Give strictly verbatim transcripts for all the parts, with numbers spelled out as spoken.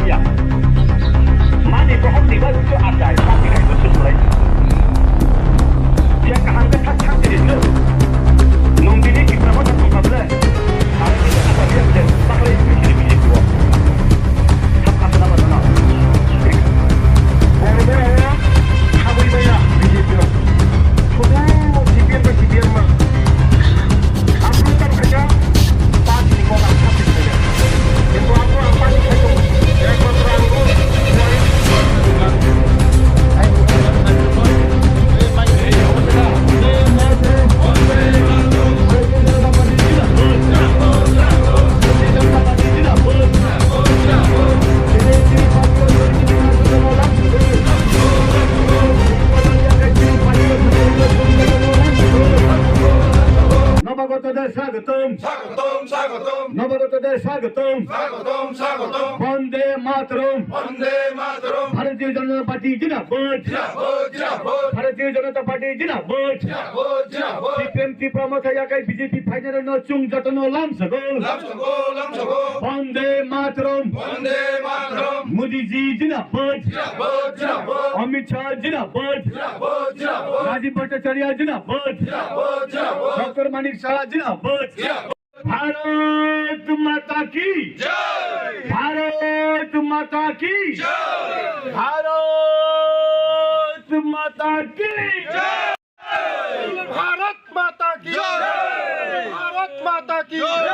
Mani bohok diba bicho achai, mati kai bicho sulai. Dia kaham ke thak thak diri tu. Nung dini kipra mo thak thak kable. Ara kita kata dia bile, pakai biji biji dua. Thak thak nama nama. Borbo awa, habui baya, biji dua. Khobo, C P M ba C P M ma. Ang tang khaja, party ni kok ang thak thak khaja. Kintu ang ang party khaja. Nabagotode swagotom. Swagotom, swagotom. Nabagotode swagotom. Swagotom, swagotom. Bande Mataram. Bande Mataram. Bharatiya Janata Party jindabad. Jindabad, jindabad. Bharatiya Janata Party jindabad. Jindabad, jindabad. C P M Tipra Motha yakai B J P phainai no chwng jotono lamsago. Lamsago, lamsago. Bande Mataram. Bande Mataram. Modi ji jindabad. Jindabad, jindabad. Amit Shah jindabad. Jindabad, jindabad. Rajiv Bhattacharya jindabad. Jindabad, jindabad. Doctor Manik Saha jindabad. Jindabad. Bharat Mata ki jai! Bharat Mata ki jai! Bharat Mata ki jai! Bharat Mata ki jai! Bharat Mata ki jai!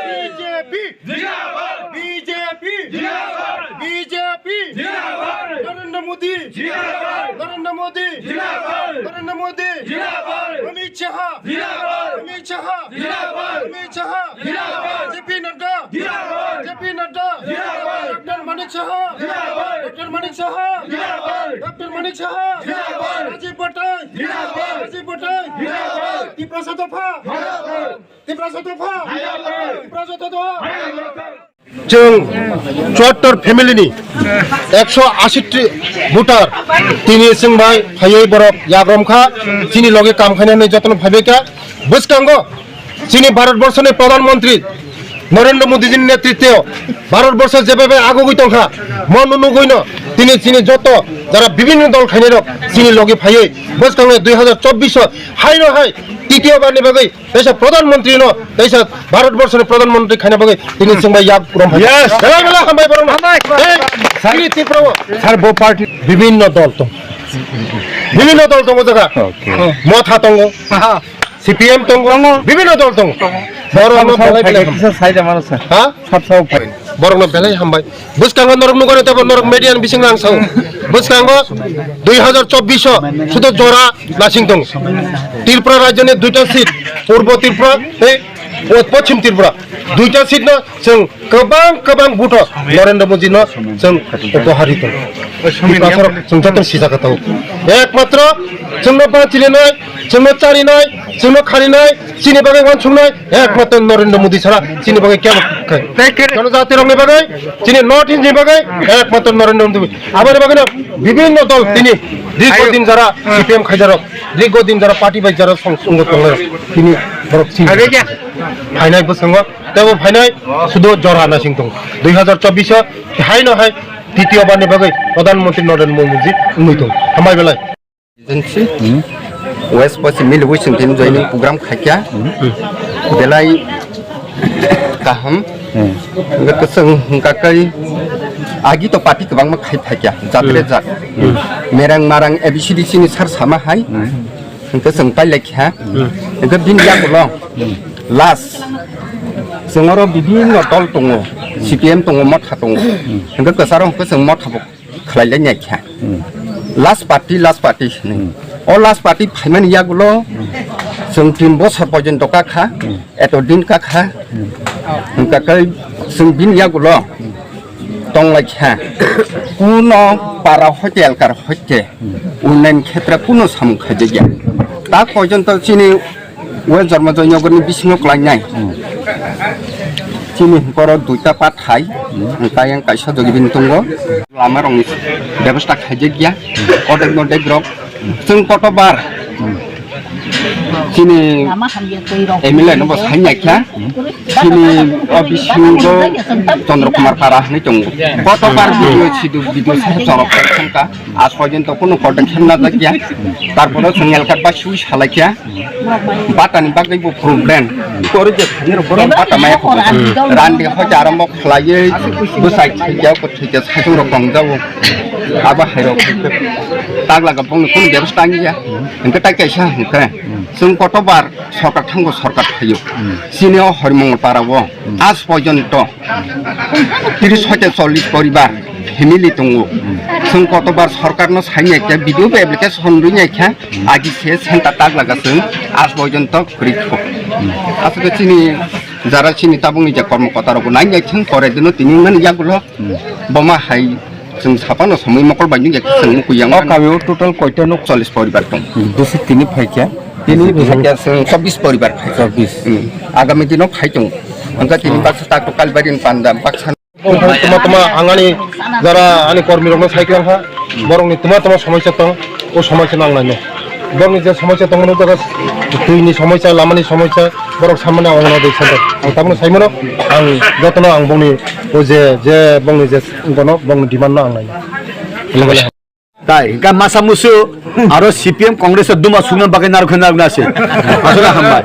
B J P jindabad! B J P jindabad! B J P jindabad! Narendra Modi jindabad! Narendra Modi jindabad! Narendra Modi jindabad! Amit Shah jindabad! Amit Shah jindabad! Amit Shah jindabad! J P Nadda jindabad! J P Nadda jindabad! Doctor Manik Saha jindabad! Doctor Manik Saha jindabad! Doctor Manik Saha jindabad! Rajiv Bhatta jindabad! Rajiv Bhatta jindabad! Tiprasa Dopha jindabad! Tiprasa Dopha jindabad! Tiprasa Dopha jindabad! Chwng chwattor family ni ekso ashi ti voter tini chwng bai phaiwi borok yak romkha, chini loge kam khainani jotono phaibaikha. Bwskango chini Bharat Borso ni Pradhan Mantri Narendra Modi ji ni netritwo Bharat Borso jebebe agugwi tongkha, mo nunugwino tini chini joto jara bibhinno dol khainai rok chini loge phaiwi bwskango dui hazar chobbish o haino hai titiyo bar ni bagwi Teisa Pradhan Mantri no, teisa Bharat Borso ni Pradhan Mantri khaina bagwi tini chwng bai yak rom phai. Yes. Belai belai hambai borok no. Hambai. Ei, chini Tripura o. Sir, bo party bibhinno dol tong. Bibhinno dol tongo jaga. Okay. Motha tongo. Aha. C P M tongo. Tongo. Bibhinno dol tongo. Borok no belai belai ham. Sir, sai da mano sir. Ha? Sab sab phai. Borok no belai hambai. Bwskango norok nukgo tebo norok media ni bisingo ang sao. Bwskango dui hazar chobbish o sudo jora nasing tong. Tripura rajyo ni duita seat, Purbo Tripura tei Pochim Tripura. Duita seat no chwng kwbang kwbang vote o Narendra Modi no chwng upohar ri tong. Tripura sorok chwng joto sijak tong. Ekmatro chwngno bachili nai, chwngno chari nai, chwngno khari nai, chini bagwi uansuk nai, ekmatro Narendra Modi sara chini bagwi kebo khe. Thank you. Jono jati rokni bagwi, chini North East ni bagwi, ekmatro Narendra Modi. Aboni bagwi no bibhinno dol tini, dirgo din jara C P M khaijarok, dirgo din jara party bai jara song-, songo tongnai, tini borok chini. Abe kya? Phainai bwskango, tebo phainai, sudo jora nasing tong. Dui hazar chobbish o, hai no hai, titiyo bar ni bagwi, Pradhan Mantri Narendra Modi wngwi tong. Hambai belai. Agency, West Paschim Milwi Singtin joining program khaikya, belai kaham, hwnkhe kwchwng hwnkha khe agi to party kwbangma khai phaikya, jatre jat, merang marang A B C D C ni sar sama hai, hwnkhe chwng pailai kha, hwnkhe bini yagulo last chwng oro bibhinno dol tongo, C P M tongo, Motha tongo, hwnkhe kwcharo hwnkhe chwng Motha bo khlai lai nai kha. Last party, last party hinwi. O last party phaimani yagulo chwng tin bosor porjonto ka kha, eto din ka kha. Hwnkha khe chwng bini yagulo tong lai kha. Kuno para hoite, elkar hoite, unnayan khetre kuno samung khaijak ya. Ta porjonto chini West Jormajoy Nogor ni bisingo klainai. Chini hwnkhe oro duita pathai, hwnkhe ayang kaisa jogi bini tongo. Lama rokni bebosta khaijak ya, odek nodek rok. Chwng kotobar Chini M L A no bo saini kha, chini o bisingo Chandra Kumar Para hinwi tongo. Kotobar video sidu video saheb chorok thangkha, aaj porjonto kunu podokkhep najak ya. Tarpore chwng elkat ba sui salai kha, batani bagwi bo problem. Kori je thani rok borok bata maya kho. Randi hoja arambo khlaiwi bwsai thwiya, ko thwiya saichung rok tongjago. Abo hai rok tagla gabong ni kunu bebostha wngya. Hingke tai kaisa hingke. Chwng kotobar sorkar thango sorkar phaio. Chini o Horimongol para o aaj porjonto tris hoite chollish poribar family tongo. Chwng kotobar sorkar no saini khe video bai application rwini khe agi se center taglaga chwng aaj porjonto kwrwi kho. Aswk chini jara chini tabukni je kormokota rok bo nai nai thung pore dino tini mani yagulo boma hai. Chwng sapano samwi mokol bai nungya khe chwng mukui yang. O kami o total koita nuk? Chollish poribar tong. Bisi tini phaikya? Tini phaikya chwng chobbish poribar phai. Chobbish. Hmm. Agami dino phai tong. Angka tini baksa tak to Kalbari panda baksa. Tuma tuma angani jara ani kormi rokno sai klang ha. Borokni tuma tuma somosya tong. O somosya nang laino. Borokni je somosya tongmani jaga twi ni somosya, lama ni somosya, borok samani ang ono dei center. Ang tabukno saimano, ang jotono ang bongni o je, je bongni je gono bongni demand no ang laino. Tai, hingka masa musu, aro C P M Congress o duma sungna bagwi narwkhe narwkna se. Aswk hambai.